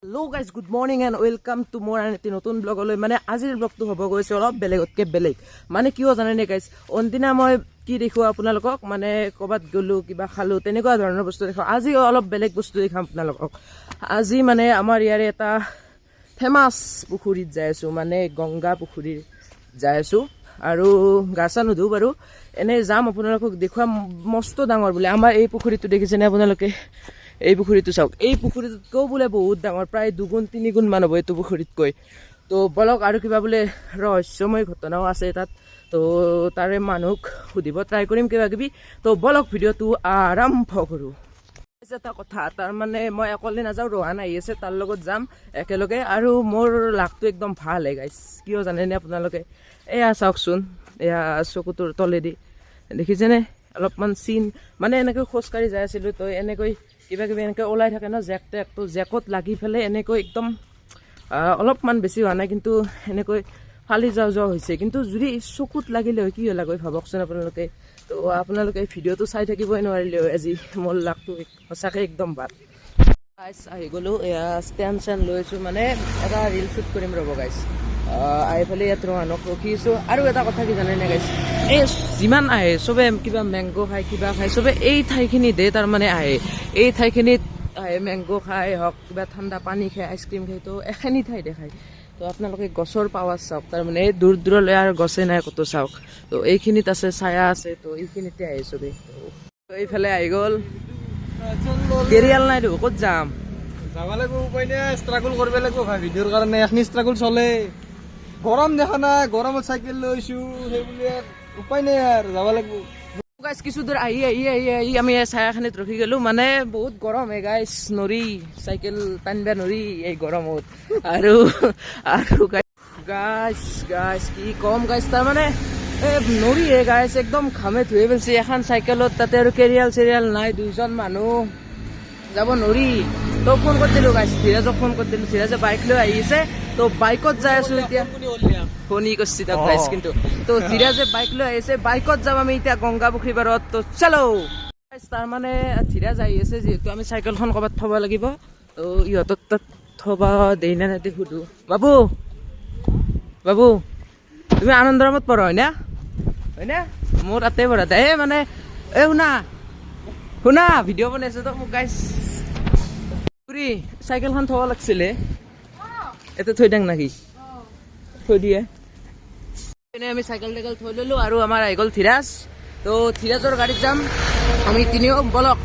Hello guys, good morning and welcome to মোৰ আন এটি নতুন ব্লগলৈ। মানে আজিৰ ব্লগটো হ'ব গৈছে অলপ বেলেগতকৈ বেলেগ। মানে কিয় জানেনে গাইজ? অনদিনা মই কি দেখোঁ আপোনালোকক? মানে ক'ৰবাত গ'লোঁ, কিবা খালোঁ, তেনেকুৱা ধৰণৰ বস্তু দেখাওঁ। আজি অলপ বেলেগ বস্তু দেখাম আপোনালোকক। আজি মানে আমাৰ ইয়াৰে এটা ফেমাছ পুখুৰীত যাই আছোঁ, মানে গংগা পুখুৰীত যাই আছোঁ। আৰু গা চা নুধো বাৰু, এনেই যাম, আপোনালোকক দেখুৱাম। মস্ত ডাঙৰ বোলে আমাৰ এই পুখুৰীটো। দেখিছেনে আপোনালোকে? এই পুখুৰীটো চাওক। এই পুখুৰীটোতকৈও বোলে বহুত ডাঙৰ, প্ৰায় দুগুণ তিনিগুণ মান হ'ব এইটো পুখুৰীতকৈ। তো বলক, আৰু কিবা বোলে ৰহস্যময় ঘটনাও আছে তাত। তো তাৰে মানুহক সুধিব ট্ৰাই কৰিম কিবা কিবি। তো বলক, ভিডিঅ'টো আৰম্ভ কৰোঁ। এটা কথা, তাৰমানে মই অকলে নাযাওঁ, ৰোহান আহি আছে, তাৰ লগত যাম একেলগে। আৰু মোৰ লাকটো একদম ভাল হে গাইছ। কিয় জানেনে আপোনালোকে? এয়া চাওকচোন, এয়া চকুটোৰ তলেদি দেখিছেনে অলপমান চিন? মানে এনেকৈ খোজকাঢ়ি যাই আছিলোঁ, তো এনেকৈ কিবা কিবি এনেকৈ ওলাই থাকে ন, জেক টেক, তো জেকত লাগি পেলাই এনেকৈ একদম অলপমান বেছি হোৱা নাই, কিন্তু এনেকৈ ফালি যোৱা যোৱা হৈছে। কিন্তু যদি চকুত লাগিলে হয়, কি হ'ল হয় ভাবকচোন আপোনালোকে। তো আপোনালোকে ভিডিঅ'টো চাই থাকিবই নোৱাৰিলে হয় আজি। মোৰ লাকটো সঁচাকৈ একদম ভাল। গাইছ, আহি গ'লোঁ। এয়া ষ্টেণ্ড চেণ্ড লৈছোঁ, মানে এটা ৰিল শ্বুট কৰিম, ৰ'ব গাইছ। আহি পেলাই ইয়াত ৰোহানক ৰখি আছোঁ। আৰু এটা কথা কি জানেনে গাইছ? এই যিমান আহে, চবে কিবা মেংগ' খায়, কিবা খায়, চবে এই ঠাইখিনিতে তাৰমানে আহে। এই ঠাইখিনিত আহে, মেংগ' খাই হওক, কিবা ঠাণ্ডা পানী খায়, আইচক্ৰীম খায়, তো এখিনি ঠাইতে খায়। তো আপোনালোকে গছৰ পাৱাৰ চাওক, তাৰমানে এই দূৰ দূৰলৈ আৰু গছে নাই ক'তো, চাওক। তো এইখিনিত আছে, ছায়া আছে, তো এইখিনিতে আহে চবেই। তো এইফালে আহি গ'ল। কেৰিয়াল নাই দেখোন, ক'ত যাম? যাব লাগিব, উপায় নাই। ষ্ট্ৰাগল কৰিব লাগিব ভাই ভিডিঅ'ৰ কাৰণে। এখিনি ষ্ট্ৰাগল চলে। গৰম দেখা নাই? গৰমত চাইকেল লৈছো, সেই বুলি আৰু উপায় নাই, আৰু যাব লাগিব। গাইছ, কিছু দূৰ আহি আহি আহি আহি আমি এই ছায়াখিনিত ৰখি গ'লো। মানে বহুত গৰম হে গাইছ, নৰি, চাইকেল টানিব নৰি এই গৰমত। আৰু আৰু গাইছ, গাইছ, কি ক'ম গাইছ, তাৰমানে এই নৰি হে গাইছ, একদম ঘামে ধুয়ে পেলছি এখন চাইকেলত। তাতে আৰু কেৰিয়াল চেৰিয়াল নাই, দুইজন মানুহ যাব নৰি। তো ফোন কৰি দিলো গাইছ, ধীৰাজক ফোন কৰি দিলো। ধীৰাজে বাইক লৈ আহি আছে, তো বাইকত যাই আছো এতিয়া। ফোন কৰিছি তাক গাইছ কিন্তু। তো ধীৰাজে বাইক লৈ আহিছে, বাইকত যাম আমি এতিয়া গংগা পুখুৰী পাৰত। তো চলো। তাৰমানে ধীৰাজ আহি আছে যিহেতু, আমি চাইকেলখন ক'ৰবাত থ'ব লাগিব। তো ইহঁতৰ তাত থ'ব দেই নে নেদে সুধো। বাবু, বাবু, তুমি আনন্দৰামত পঢ়া, হয়নে? হয়নে? মোৰ তাতে পঢ়া। এই মানে এই শুনা শুনা, ভিডিঅ' বনাইছো তো মোক গাইছ। খুৰী, চাইকেলখন থ'ব লাগিছিলে, ইয়াতে থৈ দিওঁ নেকি? থৈ দিয়ে। এনে আমি চাইকেল টাইকেল থৈ ললো আৰু আমাৰ আহি গ'ল ধীৰাজ। তো ধীৰাজৰ গাড়ীত যাম আমি তিনিও, বলক।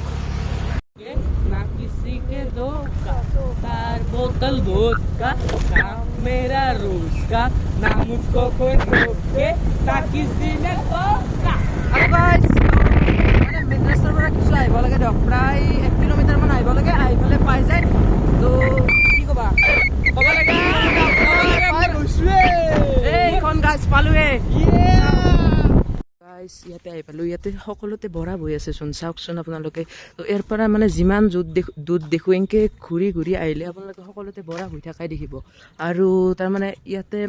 ना किसी के धोखा, चार बोतल वोदका, काम मेरा रोज का, ना मुझको कोई रोके, ना किसी ने टोका। আৰু গাইছ, মানে মেইন ৰাস্তাৰ পৰা কিছু আহিব লাগে দিয়ক, প্ৰায় 1 কিলোমিটাৰ মান আহিব লাগে, আহি পেলাই পাই যায়। তো কি ক'বা, ক'ব লাগে? এইখন গাইছ, পালোৱে গাইছ, ইয়াতে আহি পালোঁ। ইয়াতে সকলোতে বৰা বৈ আছেচোন, চাওকচোন আপোনালোকে। তো ইয়াৰ পৰা মানে যিমান য'ত দেখো দূৰ দেখোঁ, এনেকৈ ঘূৰি ঘূৰি আহিলে আপোনালোকে সকলোতে বৰা হৈ থকাই দেখিব। আৰু তাৰমানে ইয়াতে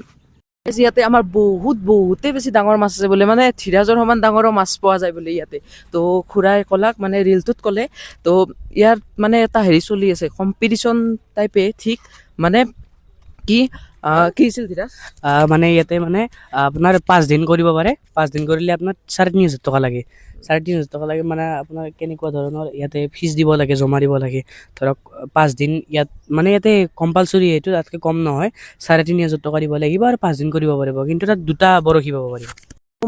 ইয়াতে আমাৰ বহুত বহুতেই বেছি ডাঙৰ মাছ আছে বোলে, মানে ধীৰাজৰ সমান ডাঙৰো মাছ পোৱা যায় বোলে ইয়াতে। তো খুৰাই ক'লাক, মানে ৰিলটোত ক'লে। তো ইয়াত মানে এটা হেৰি চলি আছে, কম্পিটিশ্যন টাইপে ঠিক। মানে কি কি আছিল ধীৰাজ? মানে ইয়াতে মানে আপোনাৰ 5 দিন কৰিব পাৰে। 5 দিন কৰিলে আপোনাৰ 3500 টকা লাগে। 3500 টকা লাগে মানে আপোনাৰ কেনেকুৱা ধৰণৰ ইয়াতে ফিজ দিব লাগে, জমা দিব লাগে। ধৰক 5 দিন ইয়াত মানে ইয়াতে কম্পালচৰি, এইটো তাতকৈ কম নহয়, 3500 টকা দিব লাগিব আৰু 5 দিন কৰিব পাৰিব। কিন্তু তাত দুটা বৰশী বাব পাৰিব।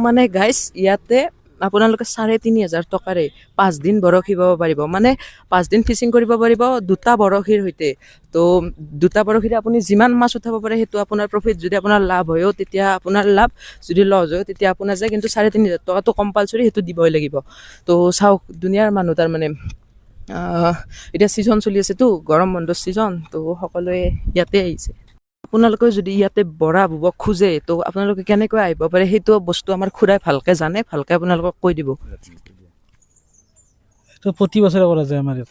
মানে গাইছ, ইয়াতে আপোনালোকে 3500 টকাৰে 5 দিন বৰশী বাব পাৰিব, মানে 5 দিন ফিচিং কৰিব পাৰিব দুটা বৰশীৰ সৈতে। তো দুটা বৰশীৰে আপুনি যিমান মাছ উঠাব পাৰে, সেইটো আপোনাৰ প্ৰফিট। যদি আপোনাৰ লাভ হয়ো, তেতিয়া আপোনাৰ লাভ, যদি লছ হয়, তেতিয়া আপোনাৰ যায়। কিন্তু 3500 টকাটো কম্পালচৰি, সেইটো দিবই লাগিব। তো চাওক, দুনিয়াৰ মানুহ। তাৰমানে এতিয়া ছিজন চলি আছেতো, গৰম বন্ধৰ ছিজন, তো সকলোৱে ইয়াতে আহিছে। আপোনালোকে যদি ইয়াতে বৰা বব খোজে, তো আপোনালোকে কেনেকৈ আহিব পাৰে, সেইটো বস্তু আমাৰ খুৰাই ভালকে জানে, ভালকে আপোনালোকক কৈ দিব। এইটো প্ৰতি বছৰে কৰা যায় আমাৰ ইয়াত।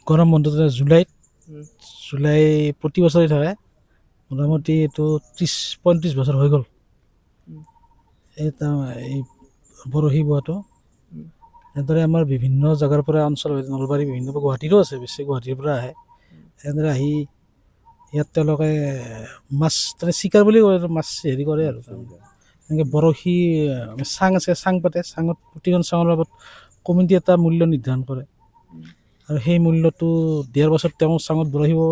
গৰম বন্ধতে জুলাইত। জুলাই প্ৰতি বছৰে থাকে। মোটামুটি এইটো 30-35 বছৰ হৈ গ'ল। এই বৰশী বোৱাটো। এনেদৰে আমাৰ বিভিন্ন জেগাৰ পৰা, অঞ্চল, নলবাৰী বিভিন্ন, গুৱাহাটীৰো আছে, বেছি গুৱাহাটীৰ পৰা আহে। তেনেদৰে আহি ইয়াত তেওঁলোকে মাছ তাতে চিকাৰ বুলি কয়, মাছ হেৰি কৰে আৰু তাৰমানে। এনেকৈ বৰশী, চাং আছে, চাং পাতে। চাঙত প্ৰতিখন চাঙৰ বাবদ কমিটি এটা মূল্য নিৰ্ধাৰণ কৰে আৰু সেই মূল্যটো দিয়াৰ পাছত তেওঁ চাঙত বৰশী বাব।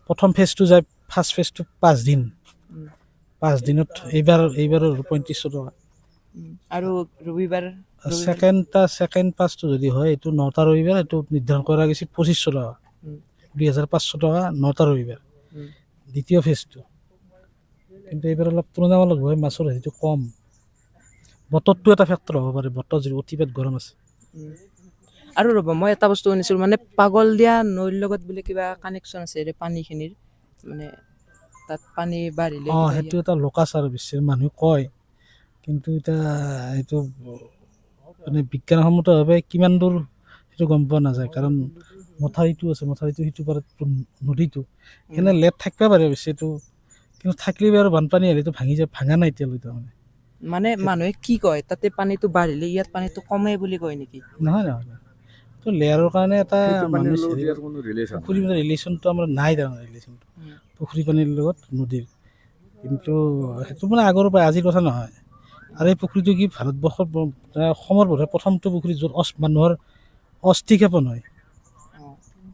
প্ৰথম ফেজটো যায়, ফাৰ্ষ্ট ফেজটো 5 দিন। 5 দিনত এইবাৰৰ 3500 টকা। আৰু ৰবিবাৰ? ছেকেণ্ড পাঁচটো যদি হয়, এইটো 9টা ৰবিবাৰ, এইটো নিৰ্ধাৰণ কৰা গৈছে 2500 টকা। 2500 টকা 9টা ৰবিবাৰ। দ্বিতীয় ফেজটো কিন্তু এইবাৰ অলপ তুলনামূলকভাৱে মাছৰ হেৰিটো কম। বতৰটো এটা ফেক্টৰ হ'ব পাৰে, বতৰ যদি অতিপাত গৰম আছে। আৰু ৰ'ব, মই এটা বস্তু শুনিছিলোঁ, মানে পাগল দিয়া নৈৰ লগত বোলে কিবা কানেকশ্যন আছে এই পানীখিনিৰ, মানে তাত পানী বাঢ়িলে কিবা সেইটো এটা লোকাচাৰ আৰু বেছি মানুহে কয়, কিন্তু এতিয়া সেইটো মানে বিজ্ঞানসন্মতভাৱে কিমান দূৰ সেইটো গম পোৱা নাযায়। কাৰণ মথাউৰিটো আছে, মথাউৰিটো সিটো পাৰত নদীটো এনে লেট থাকিব পাৰে অৱশ্যে এইটো, কিন্তু থাকিলে আৰু বানপানী আহিলেতো ভাঙি যায়। ভাঙা নাই এতিয়ালৈ তাৰমানে। মানে মানুহে কি কয়, তাতে পানীটো বাঢ়িলে ইয়াত পানীটো কমে বুলি কয় নেকি? নহয় নহয় নহয়, তো লেয়াৰৰ কাৰণে এটা সেইটো পানীৰ মানুহ লগত ইয়াৰ কোনো ৰিলেশ্যন পুখুৰী মানে ৰিলেশ্যনটো আমাৰ নাই তাৰমানে, ৰিলেশ্যনটো পুখুৰী পানীৰ লগত নদীৰ। কিন্তু সেইটো মানে আগৰ পৰা, আজিৰ কথা নহয়। আৰু এই পুখুৰীটো কি ভাৰতবৰ্ষৰ মানে অসমৰ বোধহয় প্ৰথমটো পুখুৰী য'ত মানুহৰ অস্থিক্ষেপণ হয়।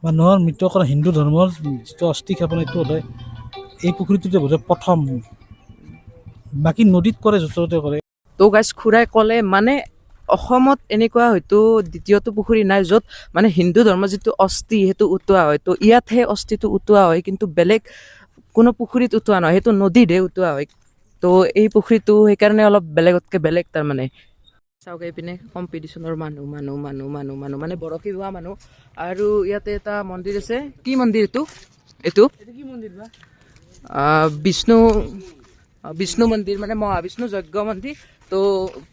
মানুহৰ মৃতকৰ, হিন্দু ধৰ্মৰ যিটো অস্থিক্ষেপণ, সেইটো বোধহয় এই পুখুৰীটোতে বোধহয় প্ৰথম। বাকী নদীত কৰে, য'তে ত'তে কৰে। তো গাইজ, খুৰাই ক'লে মানে অসমত এনেকুৱা হয়তো দ্বিতীয়টো পুখুৰী নাই য'ত মানে হিন্দু ধৰ্মৰ যিটো অস্থি সেইটো উটোৱা হয়। তো ইয়াত সেই অস্থিটো উটোৱা হয়, কিন্তু বেলেগ কোনো পুখুৰীত উটোৱা নহয়, সেইটো নদীতহে উটোৱা হয়। তো এই পুখুৰীটো সেইকাৰণে অলপ বেলেগতকৈ বেলেগ তাৰমানে। চাওক, এইপিনে কম্পিটিশ্যনৰ মানুহ মানুহ মানুহ মানুহ মানুহ, মানে বৰশী বোৱা মানুহ। আৰু ইয়াতে এটা মন্দিৰ আছে। কি মন্দিৰ এইটো? এইটো কি মন্দিৰ বা? বিষ্ণু বিষ্ণু মন্দিৰ, মানে মহাবিষ্ণু যজ্ঞ মন্দিৰ। তো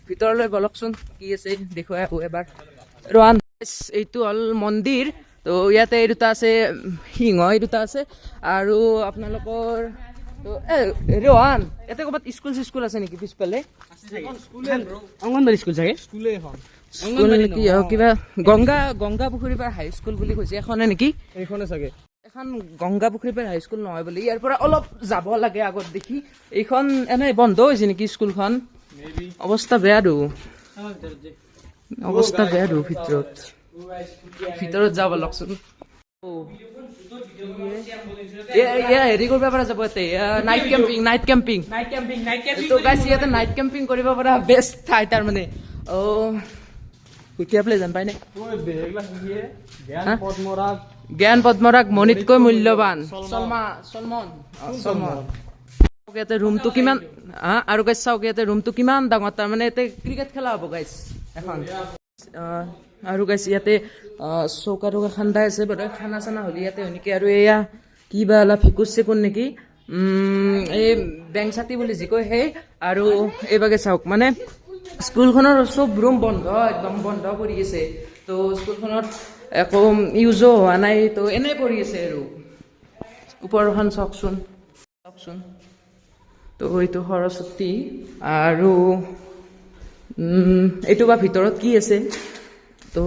ভিতৰলৈ বলকচোন, কি আছে দেখুৱাই আহোঁ এবাৰ। ৰোহান, এইটো হ'ল মন্দিৰ। তো ইয়াতে এই দুটা আছে, সিংহ এই দুটা আছে। আৰু আপোনালোকৰ তো এ ৰোহান, ইয়াতে ক'ৰবাত স্কুল চিস্কুল আছে নেকি পিছফালে? অংগনবাড়ী স্কুল চাগে। স্কুলে এখন। স্কুল নেকি? অ, কিবা গংগা পুখুৰী পাৰ হাই স্কুল বুলি কৈছে, এখনে নেকি? এইখনে চাগে। এখন গংগা পুখুৰী পাৰ হাইস্কুল নহয় বুলি, ইয়াৰ পৰা অলপ যাব লাগে আগত দেখি। এইখন এনেই বন্ধ হৈছে নেকি স্কুলখন? অৱস্থা বেয়া দো, অৱস্থা বেয়া দো। ভিতৰত ভিতৰত যাব লকচোন। এয়া হেৰি কৰিব পৰা যাব ইয়াতে, night camping, night camping. Night camping, night. তো গাইছ, ইয়াতে নাইট কেম্পিং কৰিব পৰা বেষ্ট ঠাই তাৰমানে। অ' এতিয়া পেলাই যেন পাইনে? জ্ঞান হা? পদ্মৰাগ। জ্ঞান পদ্মৰাগ মণিতকৈ মূল্যৱান। চলমা চলমন অ, চলমন। ইয়াতে ৰুমটো কিমান হা! আৰু গাইছ, চাওক, ইয়াতে ৰুমটো কিমান ডাঙৰ। তাৰমানে ইয়াতে ক্ৰিকেট খেলা হ'ব গাইছ এখন। আৰু গাইছ, ইয়াতে চৌকা টৌকা খান্দাই আছে বাৰু। খানা চানা হ'লে ইয়াতে হয় নেকি? আৰু এয়া কিবা অলপ ভেকুৰ চেকুৰ নেকি? এই বেং চাতি বুলি যি কয় সেই। আৰু এইভাগে চাওক, মানে স্কুলখনৰ চব ৰুম বন্ধ, একদম বন্ধ পৰি আছে। তো স্কুলখনত একো ইউজো হোৱা নাই, তো এনেই পৰি আছে। আৰু ওপৰখন চাওকচোন, চাওকচোন। তো এইটো সৰস্বতী। আৰু এইটো বা ভিতৰত কি আছে? তো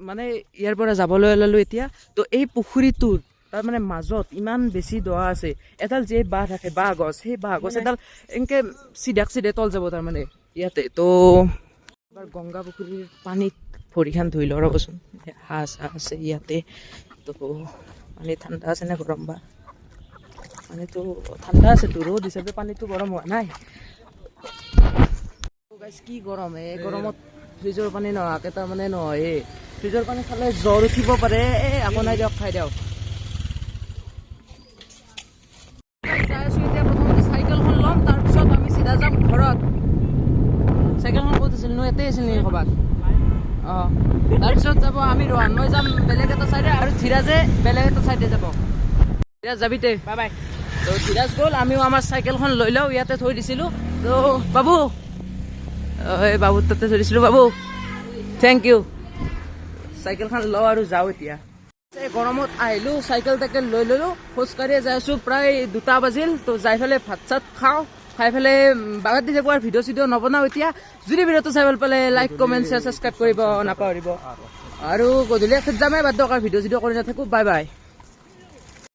মানে ইয়াৰ পৰা যাবলৈ ওলালো এতিয়া। তো এই পুখুৰীটোৰ তাৰ মানে মাজত ইমান বেছি দৰা আছে, এডাল যে বাঁহ থাকে, বাঁহ গছ, সেই বাঁহ গছ এডাল এনেকে চিধাক চিধে তল যাব তাৰমানে ইয়াতে। তো এবাৰ গংগা পুখুৰীৰ পানীত ভৰিখন ধুই লওঁ ৰ'বচোন। হাঁহ চাহ আছে ইয়াতে। তো পানী ঠাণ্ডা আছে নে গৰম বা? পানীটো ঠাণ্ডা আছে তো, ৰ'দ হিচাপে পানীটো গৰম হোৱা নাই। গাইছ, কি গৰম! এই গৰমত ফ্ৰিজৰ পানী নোহোৱাকে তাৰমানে নহয়ে। ফ্ৰিজৰ পানী খালে জ্বৰ উঠিব পাৰে। এই একো নাই, দিয়ক, খাই দিয়ক। যাই আছো এতিয়া। প্ৰথমতে চাইকেলখন ল'ম, তাৰপিছত আমি চিধা যাম ঘৰত। চাইকেলখন ক'ত আছিল নো? ইয়াতে আছিল নেকি ক'ৰবাত? অঁ, তাৰপিছত যাব আমি, ৰোহান মই যাম বেলেগ এটা চাইডে আৰু ধীৰাজে বেলেগ এটা চাইডে যাব। ধীৰাজ, যাবি তে? Bye bye. তো ধীৰাজ গ'ল, আমিও আমাৰ চাইকেলখন লৈ লওঁ। ইয়াতে থৈ দিছিলোঁ। তো বাবু, এই বাবুৰ তাতে থৈ দিছিলোঁ। বাবু, thank U. চাইকেলখন লওঁ আৰু যাওঁ এতিয়া। এই গৰমত আহিলোঁ, চাইকেল তাইকেল লৈ ল'লোঁ, খোজকাঢ়িয়ে যাই আছোঁ। প্ৰায় 2টা বাজিল। তো যাই পেলাই ভাত চাত খাওঁ, খাই পেলাই বাগাত দি থাকোঁ। আৰু ভিডিঅ' চিডিঅ' নবনাওঁ এতিয়া। যদি ভিডিঅ'টো চাই ভাল পালে লাইক, কমেণ্ট, শ্বেয়াৰ, ছাবস্ক্ৰাইব কৰিব নাপাহৰিব। আৰু গধূলি এখেত যামেই, বাদ দিয়ক, আৰু ভিডিঅ' চিডিঅ' কৰি নাথাকোঁ। Bye bye.